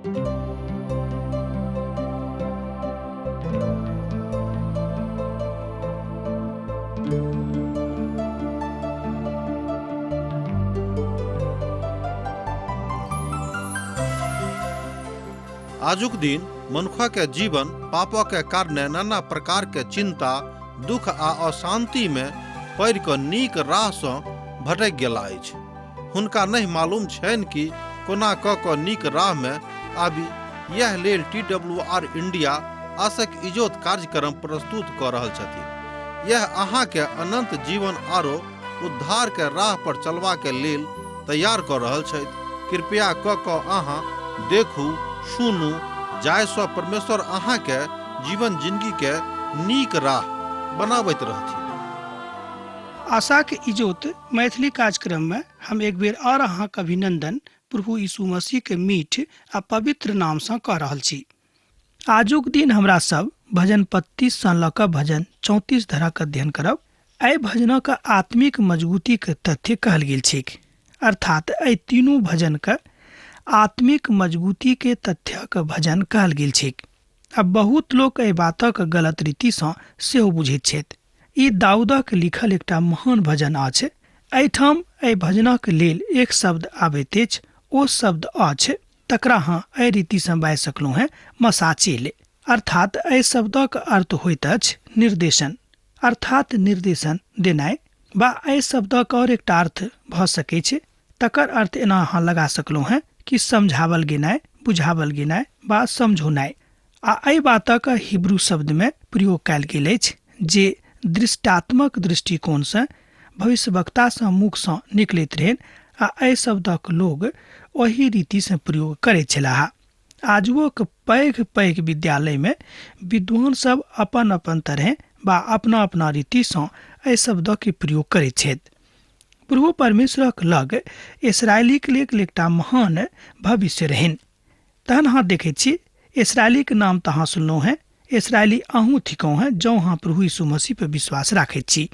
आजुक दिन मनुख के जीवन पापक के कारणे नाना प्रकार के चिंता, दुख आ अशांति में पड़ि कऽ नीक राह सँ भटकि गेला अछि। हुनका नहि मालूम छनि कि कोना कऽ कऽ नीक राह में आबी। यैह लेल टी डब्ल्यू आर इंडिया आसक इजोत कार्यक्रम प्रस्तुत कऽ रहल छथिन। यैह अहाँ के अनंत जीवन आरो उद्धार के राह पर चलबा के लेल तैयार कऽ रहल छथि। कृपया कऽ कऽ अहाँ देखू, सुनू, जाहि सँ परमेश्वर अहाँ के जीवन जिंदगी के नीक राह बनाबैत रहथिन। आशाक इजोत मैथिली कार्यक्रम में हम एक बेर और अहाँक अभिनंदन प्रभु यीशु मसीह के मीठ आ पवित्र नाम सँ कऽ रहल छी। आजुक दिन हमरा सब भजन 25 सँ लऽ कऽ भजन 34 धरक अध्ययन करब। एहि भजनक आत्मिक मजबूतीक तथ्य कहल गेल छैक, अर्थात एहि तीनू भजनक आत्मिक मजबूती के तथ्यक भजन कहल गेल छैक। आ बहुत लोक एहि बातक गलत रीति सँ सेहो बुझैत छथि। ई दाऊदक लिखल एकटा महान भजन अछि। एहिठाम एहि भजनक लेल एक शब्द आबैत अछि, ओ शब्द अछि तकरा अहाँ एहि रीतिसँ बाजि सकलहुँ हेँ, मसाचेले। अर्थात एहि शब्दक अर्थ होइत अछि निर्देशन, अर्थात निर्देशन देनाइ, वा एहि शब्दक आओर एकटा अर्थ भऽ सकैछ, तकर अर्थ एना अहाँ लगा सकलहुँ हेँ कि समझावल गेनाइ, बुझावल गेनाइ वा समझौनाइ। आ एहि बातक हिब्रू शब्दमे प्रयोग कयल गेल अछि जे दृष्टात्मक दृष्टिकोणसँ भविष्यवक्तासँ मुखसँ निकलैत रहनि आ एहि शब्दक लोग ओहि रीतिसँ प्रयोग करैत छलाह। आजुओक पैघ पैघ विद्यालयमे विद्वान सब अपन अपन तरहे वा अपना अपना रीतिसँ एहि शब्दक प्रयोग करैत छथि। प्रभु परमेश्वरक लग इसरायलीक लेल एकटा महान भविष्य रहनि। तहन अहाँ देखैत छी इसरायलीक नाम तऽ अहाँ सुनलहुँ हेँ, इसरायली अहूँ थिकहुँ हेँ जँ अहाँ प्रभु यीशु मसीह पर विश्वास राखैत छी।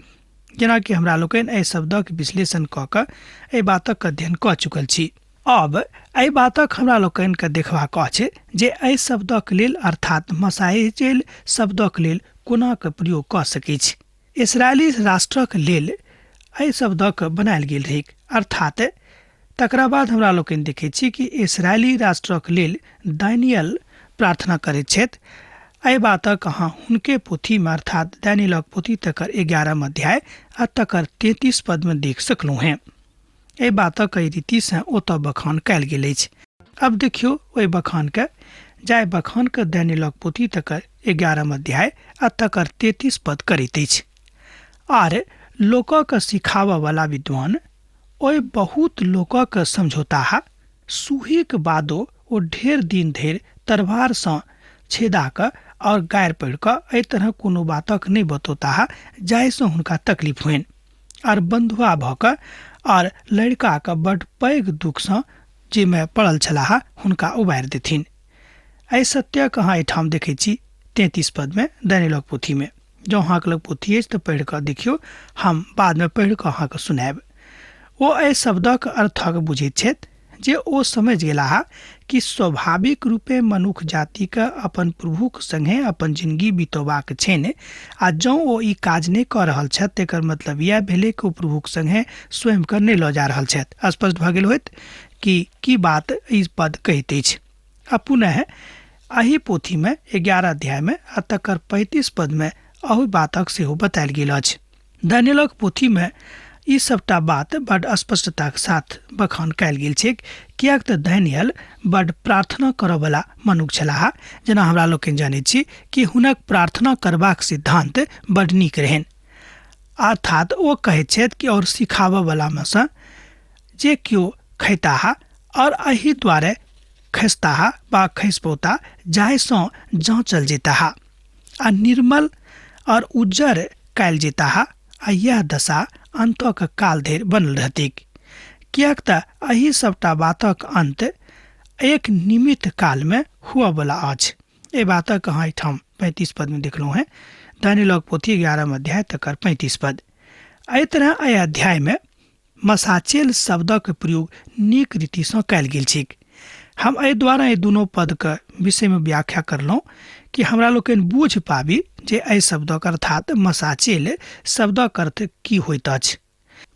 जेनाकि हमरा लोकनि एहि शब्दक विश्लेषण कऽ कऽ एहि बातक अध्ययन कऽ चुकल छी। अब एहि बातक हमरा लोकनिके देखबाक अछि जे एहि शब्दक लेल अर्थात मसाइजेल शब्दक लेल कोना कऽ प्रयोग कऽ सकैत छी। इसरायली राष्ट्रक लेल एहि शब्दक बनायल गेल रहैक, अर्थात तकरा बाद हमरा लोकनि देखैत छी कि इसरायली राष्ट्रक लेल दानियल प्रार्थना करैत छथि। एहि बातक अहाँ हुनके पोथीमे अर्थात दानियलक पोथी तकर 11 अध्याय आ तकर 33 पदमे देख सकलहुँ हेँ। एहि बातक एहि रीतिसँ ओतऽ बखान कयल गेल अछि। अब देखियौ ओहि बखानके, जाहि बखानके दानियलक पोथी तकर 11 अध्याय आ तकर 33 पद करैत अछि। आर लोकक सिखाबऽ वाला विद्वान ओहि बहुत लोकक समझौताह, सूहीक बादो ओ ढेर दिन धरि तरवारसँ छेदा कऽ और गारि पढ़ि कऽ एहि तरह कोनो बातक नहि बतौताह जाहिसँ हुनका तकलीफ होइन, आर बंधुआ भऽ कऽ और लड़िकाक बड्ड पैघ दुखसँ जाहिमे पड़ल छलाह हुनका उबारि देथिन। एहि सत्यक अहाँ एहिठाम देखैत छी 33 पदमे दानियलक पोथीमे। जँ अहाँके लग पोथी अछि तऽ पढ़ि कऽ देखियौ, हम बादमे पढ़ि कऽ अहाँके सुनायब। ओ एहि शब्दक अर्थक बुझैत छथि जे ओ समझि गेलाह कि स्वाभाविक रूपे मनुख जातिके अपन प्रभुक संगे अपन जिंदगी बितौबाक छनि, आ जँ ओ ई काज नहि कऽ रहल छथि तकर मतलब इएह भेलै कि ओ प्रभुक संगे स्वयंके नहि लऽ जा रहल छथि। स्पष्ट भऽ गेल होयत कि की बात ई पद कहैत अछि। आ पुनः एहि पोथीमे 11 अध्यायमे आ तकर 35 पदमे अहु बातक सेहो बतायल गेल अछि। दानियलक पोथीमे ई सबटा बात बड स्पष्टताक साथ बखान कयल गेल छैक, किएक तऽ दानियल बड प्रार्थना करऽवला मनुख छलाह। जेना हमरा लोकनि जनैत छी कि हुनक प्रार्थना करबाक सिद्धांत बड नीक रहनि, अर्थात ओ कहैत छथि कि और सिखाबऽवलामे सँ जे केओ खैताह और एहि द्वारे खसताह वा खसि पौता जाहिसँ जाँचल जेताह आ निर्मल और उज्जर कयल जेताह, आ यह दशा अंतक काल धरि बनल रहतीक, किएक तऽ एहि सबटा बातक अंत एक निमित कालमे हुअवला अछि। एहि बातक अहाँ एहिठाम 35 पदमे देखलहुँ हेँ, दानियलक पोथी 11 अध्याय तकर 35 पद। एहि तरह एहि अध्यायमे मसाचेल शब्दक प्रयोग नीक रीतिसँ कयल गेल छैक। हम एहि द्वारा एहि दुनू पदके विषयमे व्याख्या करलहुँ कि हमरा लोकनि बूझि पाबी जे एहि शब्दक अर्थात मसाचेल शब्दक अर्थ की होइत अछि।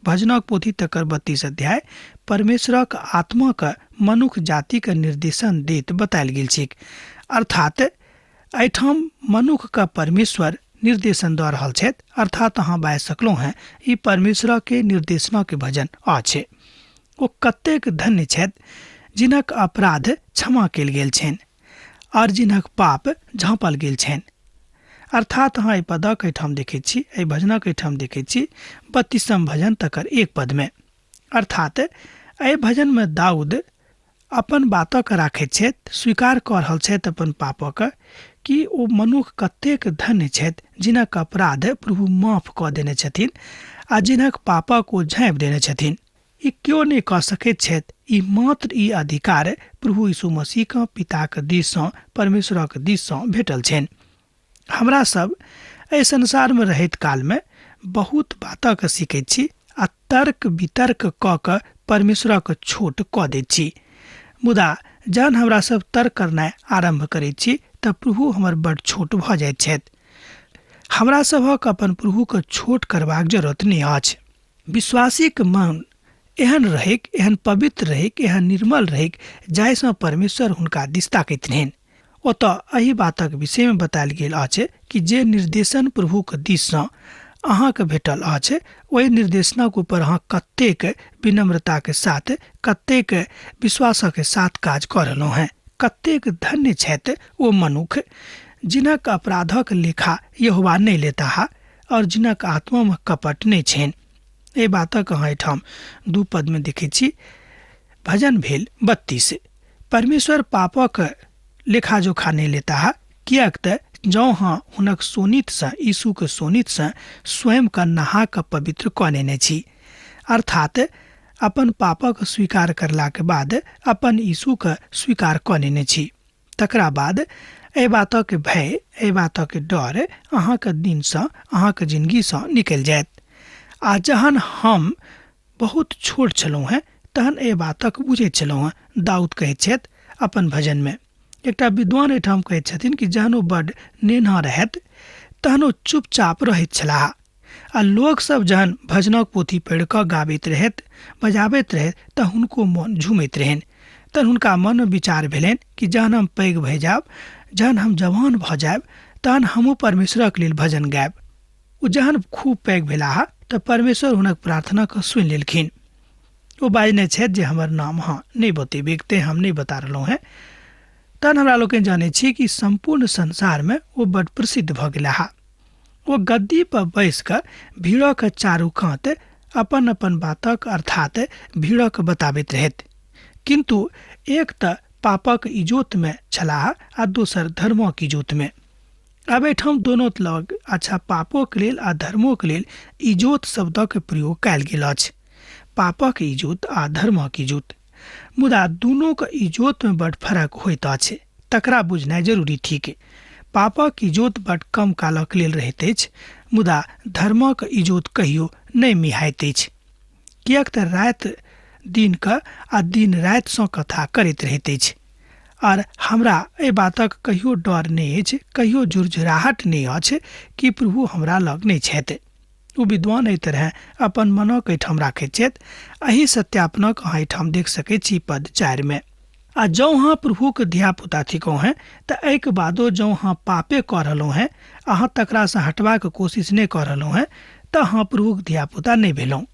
भजनक पोथी तकर 32 अध्याय परमेश्वरक आत्माक मनुख जातिके निर्देशन दैत बतायल गेल छैक। अर्थात एहिठाम मनुखके परमेश्वर निर्देशन दऽ रहल छथि, अर्थात अहाँ बाजि सकलहुँ हेँ ई परमेश्वरके निर्देशनके भजन अछि। ओ कतेक धन्य छथि जिनक अपराध क्षमा कयल गेल छनि आओर जिनक पाप झाँपल गेल छनि। अर्थात अहाँ एहि पदक एहिठाम देखैत छी, एहि भजनक एहिठाम देखैत छी 32म भजन तकर 1 पदमे। अर्थात एहि भजनमे दाऊद अपन बातक राखैत छथि, स्वीकार कऽ रहल छथि अपन पापक कि ओ मनुख कतेक धन्य छथि जिनक अपराध प्रभु माफ कऽ देने छथिन आ जिनक पापक ओ झाँपि देने छथिन। ई केओ नहि कऽ सकैत छथि, ई मात्र ई अधिकार प्रभु यीशु मसीहक पिताक दिससँ, परमेश्वरक दिससँ भेटल छनि। हमरा सब एहि संसारमे रहैत कालमे बहुत बातक सीखैत छी आ तर्क वितर्क कऽ कऽ परमेश्वरक छोट कऽ दैत छी, मुदा जहन हमरा सब तर्क करनाइ आरम्भ करैत छी तऽ प्रभु हमर बड छोट भऽ जाइत छथि। हमरा सभक अपन प्रभुके छोट करबाक जरूरत नहि अछि। विश्वासीक मन एहन रहैक, एहन पवित्र रहैक, एहन निर्मल रहैक जाहिसँ परमेश्वर हुनका दिस ताकैत रहनि। ओतऽ एहि बातक विषयमे बतायल गेल अछि कि जे निर्देशन प्रभुक दिससँ अहाँके भेटल अछि ओहि निर्देशनक ऊपर अहाँ कतेक विनम्रताके साथ, कतेक विश्वासके साथ काज कऽ रहलहुँ हेँ। कतेक धन्य छथि ओ मनुख जिनक अपराधक लेखा यहोवा नहि लेताह और जिनक आत्मामे कपट नहि छनि। एहि बातक अहाँ एहिठाम 2 पदमे देखैत छी। भजन भेल 32। परमेश्वर पापक लेखा जोखा नहि लेताह, किएक तऽ जँ अहाँ हुनक शोणितसँ, यीशुक शोणितसँ स्वयंके नहा कऽ पवित्र कऽ नेने छी, अर्थात अपन पापक स्वीकार करलाके बाद अपन यीशुके स्वीकार कऽ नेने छी, तकरा बाद एहि बातक भय, एहि बातक डर अहाँके दिनसँ, अहाँके जिंदगीसँ निकलि जायत। आ जहन हम बहुत छोट छलहुँ हेँ तहन एहि बातक बुझैत छलहुँ हेँ, दाऊद कहैत छथि अपन भजनमे। एकटा विद्वान एहिठाम कहैत छथिन कि जहन ओ बड नेन्हा रहथि तहन ओ चुपचाप रहैत छलाह आ लोकसभ जहन भजनक पोथी पढ़ि कऽ गाबैत रहथि, बजाबैत रहथि तऽ हुनको मन झुमैत रहनि। तहन हुनका मनमे विचार भेलनि कि जहन हम पैघ भऽ जायब, जहन हम जवान भऽ जायब तहन हमहूँ परमेश्वरक लेल भजन गायब। ओ जहन खूब पैघ भेलाह तऽ परमेश्वर हुनक प्रार्थनाके सुनि लेलखिन। ओ बाजने छथि जे हमर नाम अहाँ नहि बतेबैक तेँ हम नहि बता रहलहुँ हेँ। तहन हमरा लोकनि जानै छी कि सम्पूर्ण संसारमे ओ बड प्रसिद्ध भऽ गेलाह। ओ गद्दी पर बैस कऽ भीड़क चारू कात अपन अपन बातक अर्थात भीड़क बताबैत रहथि, किन्तु एक तऽ पापक इजोतमे छलाह आ दोसर धर्मक इजोतमे। आब एहिठाम दोनो लग अच्छा पापोके लेल आ धर्मोके लेल इजोत शब्दक प्रयोग कयल गेल अछि, पापक इजोत आ धर्मक इजोत। मुदा दुनूक इजोतमे बड फरक होइत अछि, तकरा बुझनाइ जरूरी थिक। पापक इजोत बड कम कालक लेल रहैत अछि, मुदा धर्मक इजोत कहियो नहि मिहाइत अछि, किएक तऽ राति दिनके आ दिन रातिसँ कथा करैत रहैत अछि। आर हमरा एहि बातक कहियो डर नहि अछि, कहियो झुरझुराहट नहि अछि कि प्रभु हमरा लग नहि छथि। ओ विद्वान एहि तरह अपन मनक एहिठाम राखैत छथि। एहि सत्यापनक अहाँ एहिठाम देख सकैत छी पद 4 मे। आ जँ अहाँ प्रभुक धियापुता थिकहुँ हेँ तऽ एहिके बादो जँ अहाँ पापे कऽ रहलहुँ हेँ, अहाँ तकरासँ हटबाक कोशिश नहि कऽ रहलहुँ हेँ, तऽ अहाँ प्रभुक धियापुता नहि भेलहुँ।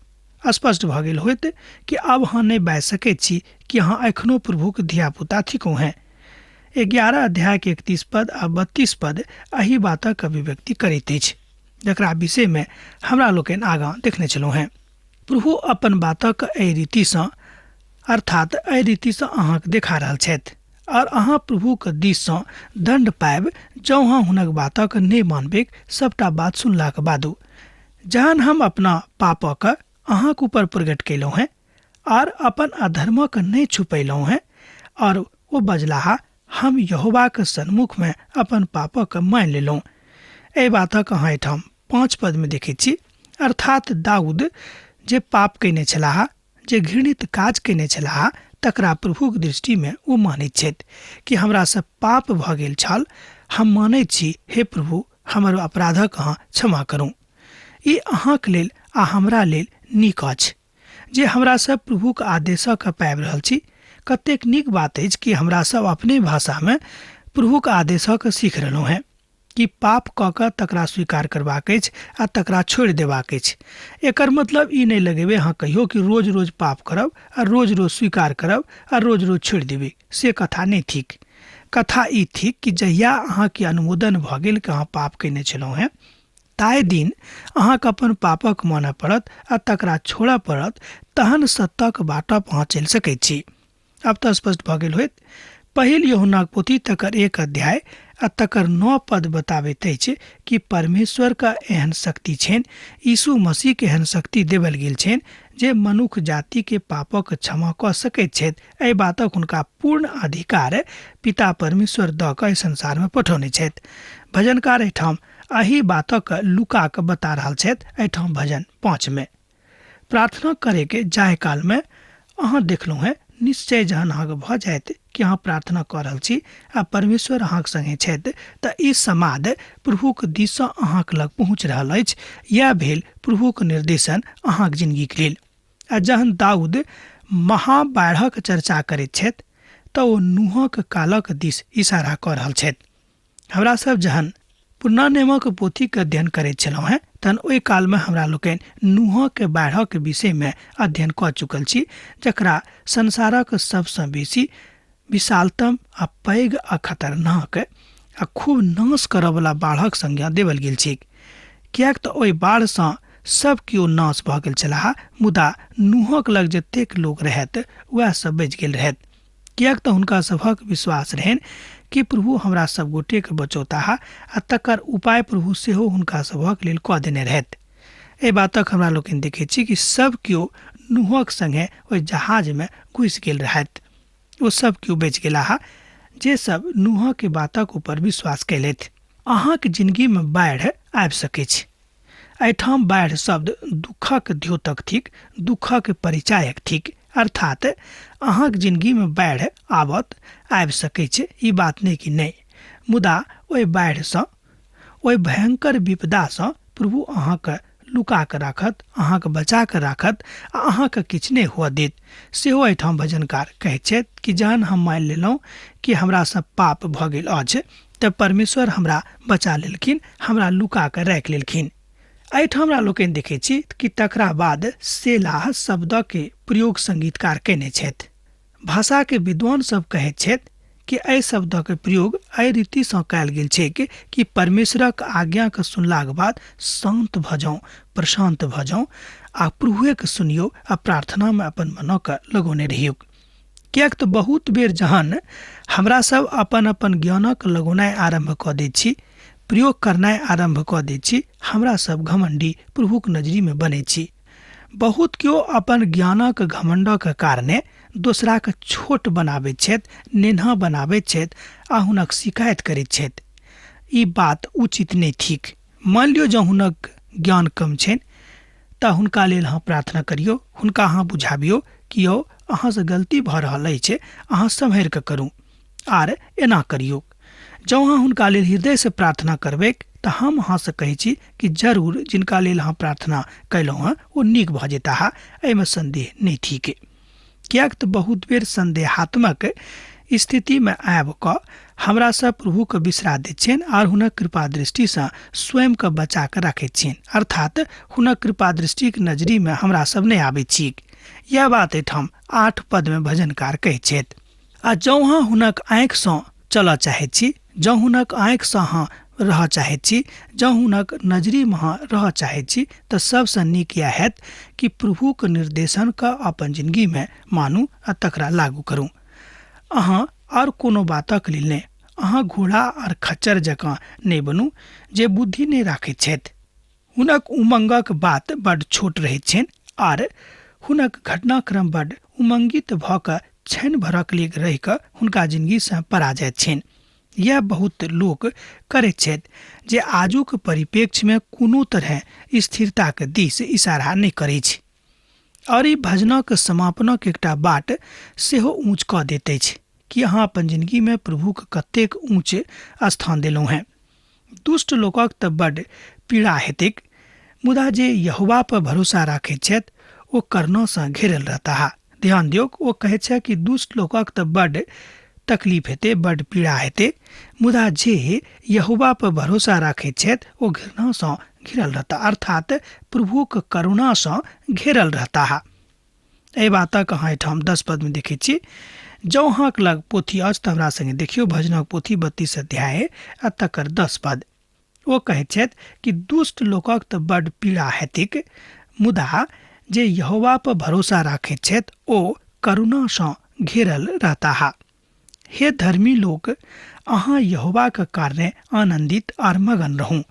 स्पष्ट भऽ गेल होइत कि आब अहाँ नहि बाजि सकैत छी कि अहाँ एखनो प्रभुक धियापुता थिकहुँ हेँ। 11 अध्यायके 31 पद आ 32 पद एहि बातक अभिव्यक्ति करैत अछि, जकरा विषयमे हमरा लोकनि आगाँ देखने छलहुँ हेँ। प्रभु अपन बातक एहि रीतिसँ, अर्थात एहि रीतिसँ अहाँके देखा रहल छथि और अहाँ प्रभुक दिससँ दण्ड पायब जँ अहाँ हुनक बातक नहि मानबैक। सबटा बात सुनलाक बादो जहन हम अपना पापक अहाँक ऊपर प्रकट कयलहुँ हेँ और अपन अधर्मक नहि छुपैलहुँ हेँ, और ओ बजलाह, हम यहोवाक सन्मुखमे अपन पापक मानि लेलहुँ। एहि बातक अहाँ एहिठाम 5 पदमे देखैत छी। अर्थात दाऊद जे पाप कयने छलाह, जे घृणित काज कयने छलाह, तकरा प्रभुक दृष्टिमे ओ मानैत छथि कि हमरासँ पाप भऽ गेल छल, हम मानैत छी, हे प्रभु हमर अपराधक अहाँ क्षमा करू। ई अहाँके लेल आ हमरा लेल नीक अछि जे हमरा सब प्रभुक आदेशक पाबि रहल छी। कतेक नीक बात अछि कि हमरा सब अपने भाषामे प्रभुक आदेशक सीख रहलहुँ हेँ कि पाप कऽ कऽ तकरा स्वीकार करबाक अछि आ तकरा छोड़ि देबाक अछि। एकर मतलब ई नहि लगेबै अहाँ कहियो कि रोज रोज पाप करब आ रोज रोज स्वीकार करब आ रोज रोज छोड़ि देबै, से कथा नहि थिक। कथा ई थिक कि जहिया अहाँके अनुमोदन भऽ गेल कि अहाँ पाप कयने छलहुँ हेँ, ताहि दिन अहाँके अपन पापक मानय पड़त आ तकरा छोड़य पड़त, तहन सत्यक बाटप अहाँ चलि सकैत छी। आब तऽ स्पष्ट भऽ गेल होयत। पहिल यूहन्नाक पोथी तकर 1 अध्याय आ तकर 9 पद बताबैत अछि कि परमेश्वर का एहन शक्ति छनि, यीशु मसीह के एहन शक्ति देवल गेल छनि जे मनुख जाति के पापक क्षमा कऽ सकैत छथि। एहि बातक हुनका पूर्ण अधिकार पिता परमेश्वर दऽ कऽ एहि संसार में पठौने छथि। भजनकार एहिठाम एहि बातक लुका कऽ बता रहल छथि। एहिठाम भजन 5 में प्रार्थना करे के जाय काल में अहाँ देखलहुँ हेँ, निश्चय जहन अहाँके भऽ जायत कि अहाँ प्रार्थना कऽ रहल छी आ परमेश्वर अहाँके संगे छथि, तऽ ई समाद प्रभुक दिससँ अहाँके लग पहुँच रहल अछि। इएह भेल प्रभुक निर्देशन अहाँके जिंदगीके लेल। आ जहन दाऊद महाबाढ़क चर्चा करैत छथि तऽ ओ नूहक कालक दिस इशारा कऽ रहल छथि। हमरा सब जहन पुरना नियमक पोथीके अध्ययन करैत छलहुँ हेँ तहन ओहि कालमे हमरा लोकनि नूहक बाढ़क विषयमे अध्ययन कऽ चुकल छी, जकरा संसारक सबसँ बेसी विशालतम आ पैघ आ खतरनाक आ खूब नाश करऽवला बाढ़क संज्ञा देवल गेल छैक। किएक तऽ ओहि बाढ़सँ सब केओ नाश भऽ गेल छलाह, मुदा नूहक लग जतेक लोक रहत वएह सब बचि गेल रहत। किएक तऽ हुनका सभक विश्वास रहनि कि प्रभु हमरा सब गोटेके बचौताह आ तकर उपाय प्रभु सेहो हुनका सभक लेल कऽ देने रहथि। एहि बातक हमरा लोकनि देखैत छी कि सब केओ नूहक संगे ओहि जहाजमे घुसि गेल रहथि। ओ सब केओ बचि गेलाह जे सब नूहके बातक ऊपर विश्वास कयलथि। अहाँके जिंदगीमे बाढ़ि आबि सकैछ। एहिठाम बाढ़ि शब्द दुखक द्योतक थिक, दुखक परिचायक थिक। अर्थात अहाँके जिंदगीमे बाढ़ि आबत, आबि सकैछ, ई बात नहि कि नहि, मुदा ओहि बाढ़िसँ, ओहि भयंकर विपदासँ प्रभु अहाँके लुका कऽ राखत, अहाँके बचा कऽ राखत आ अहाँके किछु नहि हुअ देत। सेहो एहिठाम भजनकार कहैत छथि कि जहन हम मानि लेलहुँ कि हमरासँ पाप भऽ गेल अछि तऽ परमेश्वर हमरा बचा लेलखिन, हमरा लुका कऽ राखि लेलखिन। एहिठाम हमरा लोकनि देखै छी कि तकरा बाद सेलाह शब्दके प्रयोग संगीतकार कयने छथि। भाषाके विद्वान सब कहैत छथि कि एहि शब्दक प्रयोग एहि रीतिसँ कयल गेल छैक कि परमेश्वरक आज्ञाके सुनलाक बाद शान्त भऽ जाउ, प्रशान्त भऽ जाउ आ प्रभुएके सुनियौ आ प्रार्थनामे अपन मनके लगौने रहियौ। किएक तऽ बहुत बेर जहन हमरा सब अपन अपन ज्ञानक लगौनाइ आरम्भ कऽ दैत छी, प्रयोग करनाइ आरम्भ कऽ दैत छी, हमरा सब घमण्डी प्रभुक नजरीमे बनै छी। बहुत केओ अपन ज्ञानक घमण्डक कारणे दोसराके छोट बनाबैत छथि, नेन्हा बनाबैत छथि आ हुनक शिकायत करैत छथि। ई बात उचित नहि थिक। मानि लियौ जँ हुनक ज्ञान कम छनि तऽ हुनका लेल अहाँ प्रार्थना करियौ, हुनका अहाँ बुझाबियौ कि यौ अहाँसँ गलती भऽ रहल अछि, अहाँ सम्हरि कऽ करू आर एना करियौ। जँ अहाँ हुनका लेल हृदयसँ प्रार्थना करबैक तऽ हम अहाँसँ कहै छी कि जरूर जिनका लेल अहाँ प्रार्थना कयलहुँ हँ ओ नीक भऽ जेताह, एहिमे सन्देह नहि थिक। किएक तऽ बहुत बेर सन्देहात्मक स्थितिमे आबि कऽ हमरा सब प्रभुके बिसरा दैत छियनि आर हुनक कृपा दृष्टिसँ स्वयंके बचा कऽ राखैत छियनि, अर्थात हुनक कृपा दृष्टिक नजरीमे हमरा सब नहि आबैत छी। यह बात एहिठाम 8 पदमे भजनकार कहैत छथि। आ जँ अहाँ हुनक आँखिसँ चलऽ चाहैत छी, जँ हुनक आँखिसँ अहाँ रहऽ चाहैत छी, जँ हुनक नजरीमे अहाँ रहऽ चाहैत छी तऽ सबसँ नीक इएह हैत कि प्रभुक निर्देशनके अपन जिंदगीमे मानू आ तकरा लागू करू। अहाँ आओर कोनो बातक लेल नहि, अहाँ घोड़ा आर खच्चर जकाँ नहि बनू जे बुद्धि नहि राखैत छथि। हुनक उमंगक बात बड छोट रहैत छनि आर हुनक घटनाक्रम बड उमंगित भऽ कऽ क्षण भरक लेल रहि कऽ हुनका जिंदगीसँ परा जाइत छनि। यह बहुत लोक करैत छथि जे आजुक परिप्रेक्ष्यमे कोनो तरहे स्थिरताक दिस इशारा नहि करैछ। आओर ई भजनक समापनक एकटा बाट सेहो ऊँच कऽ दैत अछि कि अहाँ अपन जिनगीमे प्रभुके कतेक ऊँच स्थान देलहुँ हेँ। दुष्ट लोकक तऽ बड्ड पीड़ा हेतैक, मुदा जे यहोवा पर भरोसा राखैत छथि ओ करुणासँ घेरल रहताह। ध्यान दियौक, ओ कहैत छथि कि दुष्ट लोकक तऽ बड्ड तकलीफ हेतै, बड्ड पीड़ा हेतै, मुदा जे यहोवा पर भरोसा राखैत छथि ओ घृणासँ घिरल रहता, अर्थात प्रभुक करुणासँ घेरल रहताह। एहि बातक अहाँ एहिठाम 10 पदमे देखैत छी। जँ अहाँक लग पोथी अछि तऽ हमरा सङ्गे देखियौ भजनक पोथी 32 अध्याय आ तकर 10 पद। ओ कहैत छथि कि दुष्ट लोकक तऽ बड्ड पीड़ा हेतैक, मुदा जे यहोवा पर भरोसा राखैत छथि ओ करुणासँ घेरल रहताह। हे धर्मी लोक, अहाँ यहोवाक कारणे आनन्दित आर मगन रहू,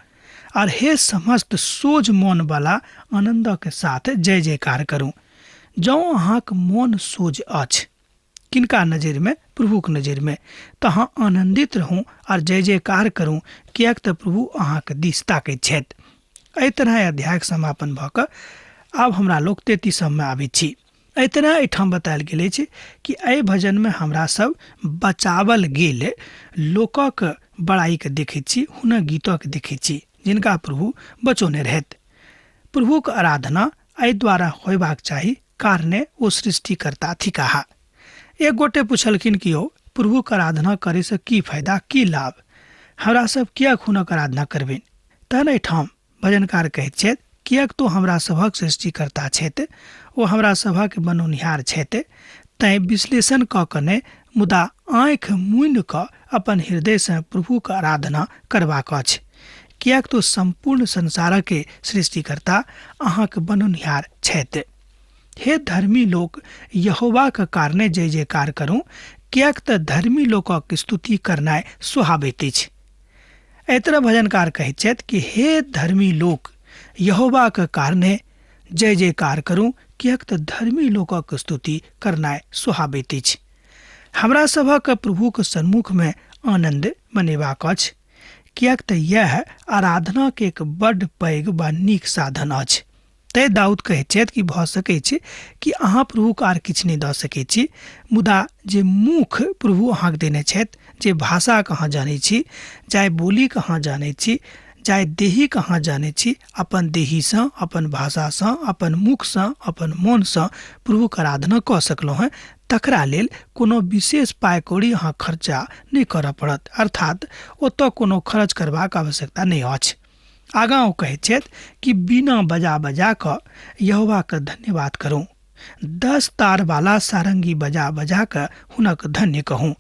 आर हे समस्त सोझ मोन वाला आनन्दक साथ जय जयकार करू। जँ अहाँक मोन सोझ अछि, किनका नजरिमे? प्रभुक नजरिमे, तऽ अहाँ आनन्दित रहू आर जय जयकार करू, किएक तऽ प्रभु अहाँक दिस ताकैत छथि। एहि तरह अध्यायक समापन भऽ कऽ आब हमरा लोक 33मे आबैत छी। एहि तरह एहिठाम बतायल गेल अछि कि एहि भजनमे हमरा सब बचावल गेल लोकक बड़ाईके देखैत छी, हुनक गीतक देखैत छी जिनका प्रभु बचौने रहथि। प्रभुक आराधना एहि द्वारा होयबाक चाही, कारणे ओ सृष्टिकर्ता थिकाह। एक गोटे पुछलखिन कि यौ, प्रभुक आराधना करैसँ की फायदा, की लाभ? हमरा सब किएक हुनक आराधना करबनि? तहन एहिठाम भजनकार कहैत छथि, किएक तो हमरा सभक सृष्टिकर्ता छथि, ओ हमरा सभक बनौनिहार छथि, तैँ विश्लेषण कऽ कऽ नहि, मुदा आँखि मुनि कऽ अपन हृदयसँ प्रभुक आराधना करबाक अछि, किएक तो सम्पूर्ण संसारक सृष्टिकर्ता अहाँक बनौनिहार छथि। हे धर्मी लोक, यहोवाक कारणे जय जयकार करू, किएक तऽ धर्मी लोकक स्तुति करनाइ सोहाबैत अछि। एहि तरह भजनकार कहैत छथि कि हे धर्मी लोक, यहोवाक कारणे जय जयकार करू, किएक तऽ धर्मी लोकक स्तुति करनाइ सोहाबैत अछि। हमरा सभक प्रभुक सन्मुखमे आनन्द मनेबाक अछि, किएक तऽ यैह आराधनाक एक बड्ड पैघ वा नीक साधन अछि। तैँ दाऊद कहैत छथि कि भऽ सकैत छै कि अहाँ प्रभुके आर किछु नहि दऽ सकैत छी, मुदा जे मुख प्रभु अहाँके देने छथि, जे भाषाके अहाँ जानै छी, जाहि बोलीके अहाँ जानै छी, जाहि देहीके अहाँ जानै छी, अपन देहीसँ, अपन भाषासँ, अपन मुखसँ, अपन मोनसँ प्रभुके आराधना कऽ सकलहुँ हेँ, तकरा लेल कोनो विशेष पाइ कौड़ी अहाँ खर्चा नहि करऽ पड़त, अर्थात ओतऽ कोनो खर्च करबाक आवश्यकता नहि अछि। आगाँ ओ कहैत छथि कि बीना बजा बजा कऽ यहोवाके धन्यवाद करू, 10 तारवाला सारंगी बजा बजा कऽ हुनक धन्य कहू।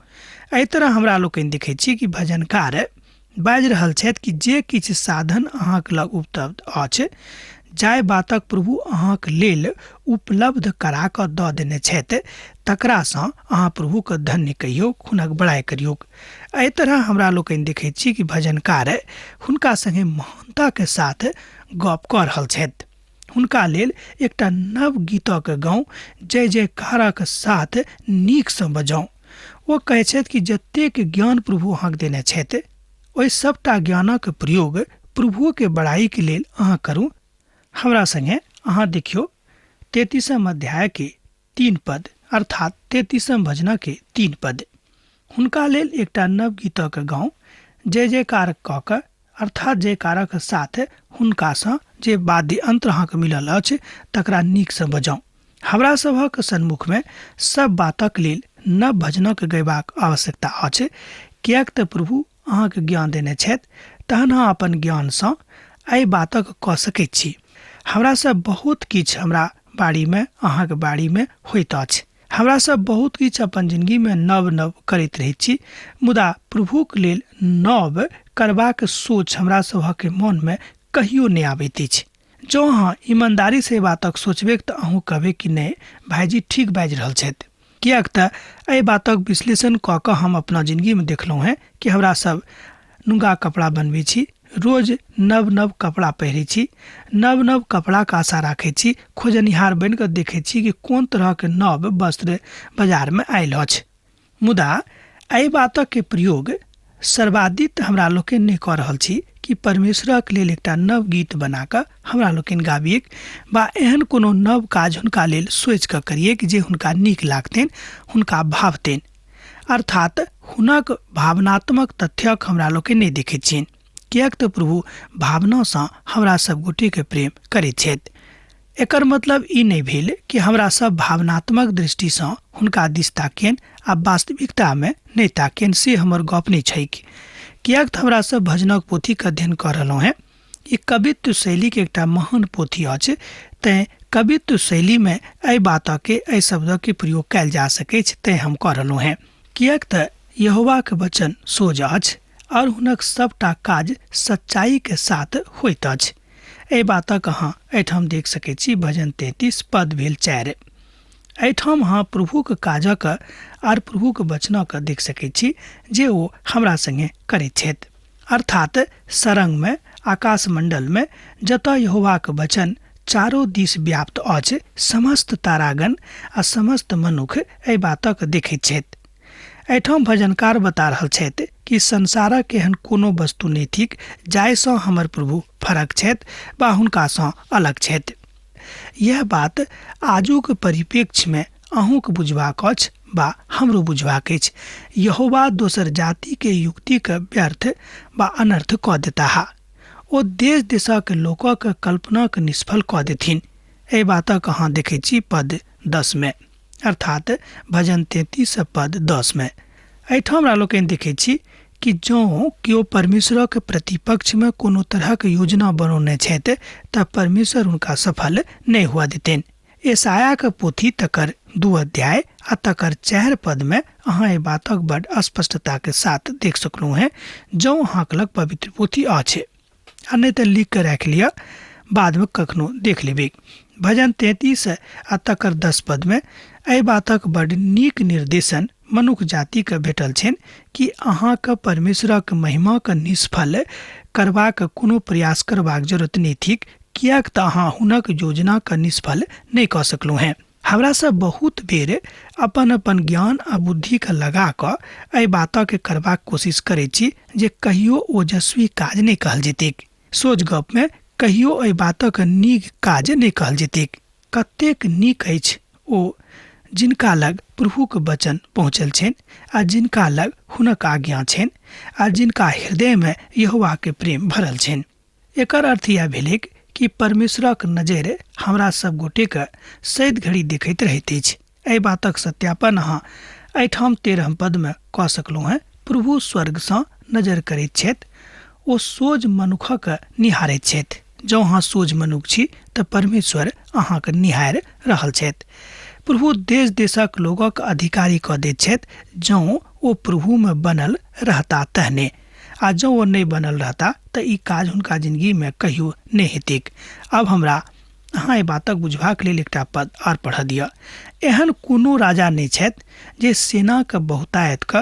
एहि तरह हमरा लोकनि देखैत छी कि भजनकार बाजि रहल छथि कि जे किछु साधन अहाँक लग उपलब्ध अछि, जाहि बातक प्रभु अहाँक लेल उपलब्ध करा कऽ दऽ देने छथि, तकरासँ अहाँ प्रभुके धन्य कहियौ, हुनक बड़ाइ करियौक। एहि तरह हमरा लोकनि देखैत छी कि भजनकार हुनका संगे महानताके साथ गप कऽ रहल छथि। हुनका लेल एकटा नव गीतक गाउँ जय जयकारक साथ नीकसँ बजाउ। ओ कहै छथि कि जतेक ज्ञान प्रभु अहाँके देने छथि, ओहि सबटा ज्ञानक प्रयोग प्रभुके बड़ाइके लेल अहाँ करू। हमरा संगे अहाँ देखियौ 33 अध्यायके 3 पद, अर्थात 33 भजनके 3 पद। हुनका लेल एकटा नव गीतक गाउँ जय जयकार कऽ कऽ, अर्थात जयकारक साथ हुनकासँ जे वाद्य यंत्र अहाँके मिलल अछि तकरा नीकसँ बजाउ। हमरा सभक सन्मुखमे सब बातक लेल नव भजनक गयबाक आवश्यकता अछि, किएक तऽ प्रभु अहाँके ज्ञान देने छथि, तहन अहाँ अपन ज्ञानसँ एहि बातक कऽ सकैत छी। हमरा सब बहुत किछु हमरा बाड़ीमे, अहाँके बाड़ीमे होइत अछि। हमरा सब बहुत किछु अपन जिनगीमे नव नव करैत रहैत छी, मुदा प्रभुक लेल नव करबाक सोच हमरा सभक मोनमे कहियो नहि आबैत अछि। जँ अहाँ ईमानदारीसँ एहि बातक सोचबैक तऽ अहूँ कहबै कि नहि, भाइजी ठीक बाजि रहल छथि। किएक तऽ एहि बातक विश्लेषण कऽ कऽ हम अपना जिनगीमे देखलहुँ हेँ कि हमरा सब नुँगा कपड़ा बनबै छी, रोज नव नव कपड़ा पहिरै छी, नव नव कपड़ाके आशा राखै छी, खोजनिहार बनि कऽ देखै छी कि कोन तरहके नव वस्त्र बाजारमे आयल अछि। मुदा एहि बातके प्रयोग सर्वाधिक हमरा लोकनि नहि कऽ रहल छी, कि परमेश्वरक लेल एकटा नव गीत बना कऽ हमरा लोकनि गाबियैक बा एहन कोनो नव काज हुनका लेल सोचि कऽ करियैक जे हुनका नीक लागतनि, हुनका भावतनि। अर्थात हुनक भावनात्मक तथ्यक हमरा लोकनि नहि देखैत छियनि, किएक तऽ प्रभु भावनासँ हमरा सब गोटेके प्रेम करैत छथि। एकर मतलब ई नहि भेल कि हमरा सब भावनात्मक दृष्टिसँ हुनका दिस ताकियनि आ वास्तविकतामे नहि ताकियनि, से हमर गप नहि छैक। किएक तऽ हमरा सब भजनक पोथीके अध्ययन कऽ रहलहुँ हेँ। ई कवित्व शैलीके एकटा महान पोथी अछि, तैँ कवित्व शैलीमे एहि बातके, एहि शब्दके प्रयोग कयल जा सकैछ, तैँ हम कऽ रहलहुँ हेँ। किएक तऽ यहोवाक वचन सोझ अछि आओर हुनक सभटा काज सच्चाइके साथ होइत अछि। एहि बातक अहाँ एहिठाम देख सकैत छी। भजन 33 पद भेल 4। एहिठाम अहाँ प्रभुक काजक आर प्रभुक वचनक देख सकैत छी जे ओ हमरा संगे करैत छथि। अर्थात सरंगमे, आकाशमण्डलमे, जतय यहोवाक वचन चारो दिस व्याप्त अछि, समस्त तारागण आ समस्त मनुख एहि बातक देखैत छथि। एहिठाम भजनकार बता रहल छथि कि संसारक एहन कोनो वस्तु नहि थिक जाहिसँ हमर प्रभु फरक छथि वा हुनकासँ अलग छथि। यह बात आजुक परिप्रेक्ष्यमे अहूँक बुझबाक अछि वा हमरो बुझबाक अछि। यहोवा दोसर जातिके युक्तिके व्यर्थ वा अनर्थ कऽ देताह। ओ देश देशक लोकक कल्पनाक निष्फल कऽ देथिन। एहि बातक अहाँ देखैत छी पद 10 मे, अर्थात भजन 33 पद 10 मे। एहिठाम हमरा लोकनि देखैत छी कि जँ केओ परमेश्वरक प्रतिपक्षमे कोनो तरहक योजना बनौने छथि तऽ परमेश्वर हुनका सफल नहि हुअ देतनि। यशायाक पोथी तकर 2 अध्याय आ तकर 4 पदमे अहाँ एहि बातक बड स्पष्टताके साथ देख सकलहुँ हेँ, जँ अहाँक लग पवित्र पोथी अछि, आ नहि तऽ लिख कऽ राखि लिअ, बादमे कखनो देख लेबै। भजन 33 आ तकर 10 पदमे एहि बातक बड नीक निर्देशन मनुख जातिके भेटल छनि कि अहाँके परमेश्वरक महिमाके निष्फल करबाक कोनो प्रयास करबाक जरूरत नहि थिक, किएक तऽ अहाँ हुनक योजनाके निष्फल नहि कऽ सकलहुँ हेँ। हमरा सब बहुत बेर अपन अपन ज्ञान आ बुद्धिके लगा कऽ एहि बातके करबाक कोशिश करै छी जे कहियो ओजस्वी काज नहि कहल जेतैक, सोझ गपमे कहियो एहि बातक नीक काज नहि कहल जेतैक। कतेक नीक अछि ओ जिनका लग प्रभुक वचन पहुँचल छनि आ जिनका लग हुनक आज्ञा छनि आ जिनका हृदयमे यहोवाके प्रेम भरल छनि। एकर अर्थ इएह भेलैक कि परमेश्वरक नजरि हमरा सब गोटेके सैद घड़ी देखैत रहैत अछि। एहि बातक सत्यापन अहाँ एहिठाम 13 पदमे कऽ सकलहुँ हेँ। प्रभु स्वर्गसँ नजर करैत छथि, ओ सोझ मनुखक निहारैत छथि। जँ अहाँ सोझ मनुख छी तऽ परमेश्वर अहाँके निहारि रहल छथि। प्रभु देश देशक लोकक अधिकारी कऽ दैत छथि, जँ ओ प्रभुमे बनल रहता तहने, आ जँ ओ नहि बनल रहता तऽ ई काज हुनका जिंदगीमे कहियो नहि हेतैक। आब हमरा अहाँ एहि बातक बुझबाक लेल एकटा पद आर पढ़ऽ दिअ। एहन कोनो राजा नहि छथि जे सेनाक बहुतायतके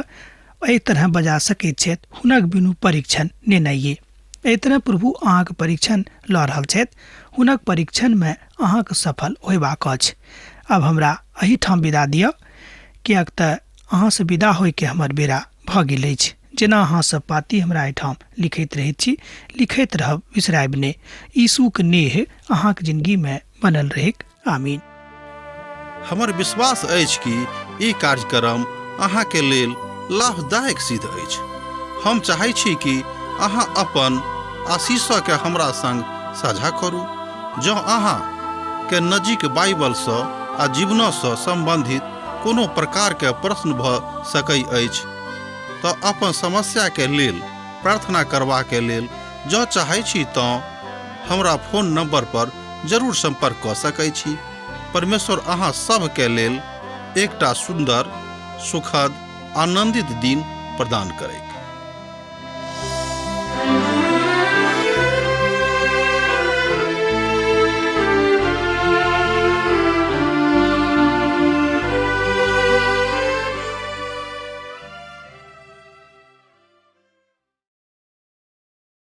एहि तरह बजा सकैत छथि हुनक बिनु परीक्षण नेनाइए। एहि तरह प्रभु अहाँक परीक्षण लऽ रहल छथि, हुनक परीक्षणमे अहाँक सफल होयबाक अछि। आब हमरा एहिठाम विदा दिअ, किएक तऽ अहाँसँ विदा होइके हमर बेरा भऽ गेल अछि। जेना अहाँ सब पाती हमरा एहिठाम लिखैत रहैत छी, लिखैत रहब, बिसरायब नहि। यीशुक नेह अहाँक जिंदगीमे बनल रहैक। आमीन। हमर विश्वास अछि कि ई कार्यक्रम अहाँके लेल लाभदायक सिद्ध अछि। हम चाहै छी कि अहाँ अपन आशीषके हमरा संग साझा करू। जँ अहाँ के नजीक बाइबलसँ आ जीवनसँ सम्बन्धित कोनो प्रकारके प्रश्न भऽ सकै अछि तऽ अपन समस्याके लेल प्रार्थना करबाके लेल जँ चाहै छी तँ हमरा फोन नंबर पर जरूर संपर्क कऽ सकै छी। परमेश्वर अहाँ सभके लेल एकटा सुन्दर, सुखद, आनंदित दिन प्रदान करैत।